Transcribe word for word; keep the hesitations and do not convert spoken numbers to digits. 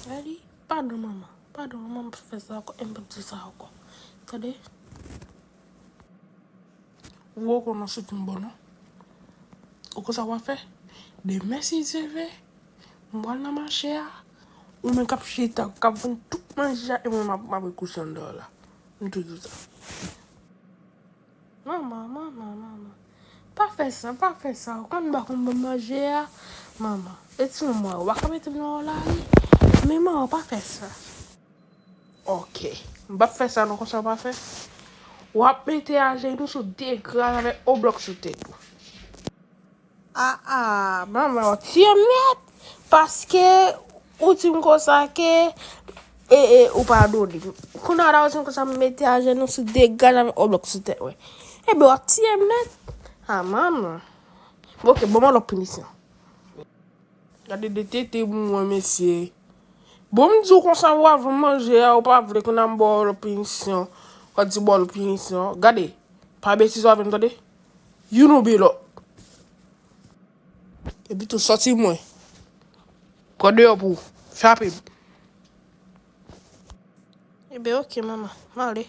Eli, padon manman, padon manman, m p ap fè sa ankò, e m p ap di sa ankò. Tande? Ou wè w konnen sou timoun bon non. Ou konn sa w ap fè? Demen si Dye vle, m pral nan mache a. Ou menm k ap chita, k ap vann tout manje a, e mwen m ap, m ap rekouche anndan la. M tou di w sa. Manman, manman, manman. Pa fè sa, pa fè sa. Ou konn ba konn ban manje a? Manman. E ti manman, ou pa ka mete m nan lari. Men manman, pa fè sa. Ok. M p ap fè sa non, konsa w pa fè. W ap mete ajenou sou de gras avèk on blòk sou tèt ou. Ah, ah, manman, w tiye m nèt. Paske ou di m konsa ke e, e, ou padone m. Kounye a la, ou di m konsa, m mete ajenou sou de gras avèk on blòk sou tèt mwen. Ebyen, w ap tiye m nèt. Ah, manman. Bon, ok, ban mwen lòt pinisyon. Gade de tete pou mwen, mesye. Bon, m di w konsa, w ap vann manje a, ou pa vle, kounye a m ba w lòt pinisyon. Ou di ba w lòt pinisyon. Gade, pa betize avè m, tande? Youn oubyen lòt. Epi tou, sòti mwen. Pran deyò pou ou. Frape m. Ebyen, ok, manman. M ale.